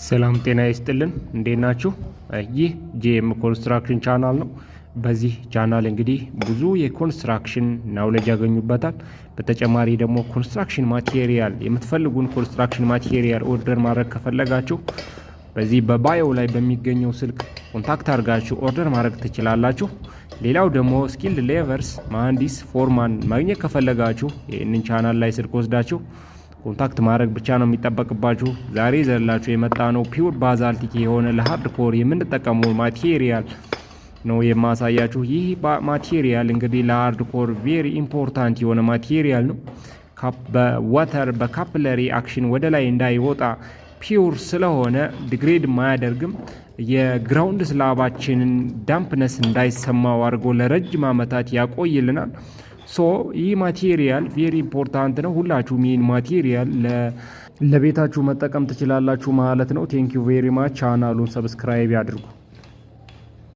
ሰላም ጤና ይስጥልን፣ እንዴት ናችሁ? ይህ ጂኤም construction channel ነው። በዚህ ቻናል እንግዲህ ብዙ የ construction knowledge ያገኙበታል። በተጨማሪ ደግሞ construction material የምትፈልጉን construction material order ማድረግ ከፈለጋችሁ በዚህ በ bio ላይ በሚገኘው ስልክ contact አድርጋችሁ order ማድረግ ትችላላችሁ። ሌላው ደግሞ skilled labors፣ መሀንዲስ፣ foreman ማግኘት ከፈለጋችሁ ይህንን ቻናል ላይ ስልክ ወስዳችሁ contact ማድረግ ብቻ ነው የሚጠበቅባችሁ። ዛሬ ይዘንላችሁ የመጣነው pure basaltic የሆነ ለ hard core የምንጠቀመው material ነው የማሳያችሁ። ይህ material እንግዲህ ለ hard core very important የሆነ material ነው። በ water በ capillary action ወደ ላይ እንዳይወጣ pure ስለሆነ degrade አያደርግም። የ ground slab ኣችንን dampness እንዳይሰማው አድርጎ ለረጅም ዓመታት ያቆይልናል። So ይህ material very important ነው። ሁላችሁም ይህን material ለቤታችሁ መጠቀም ትችላላችሁ ማለት ነው። Thank you very much። ቻናሉን subscribe ያድርጉ።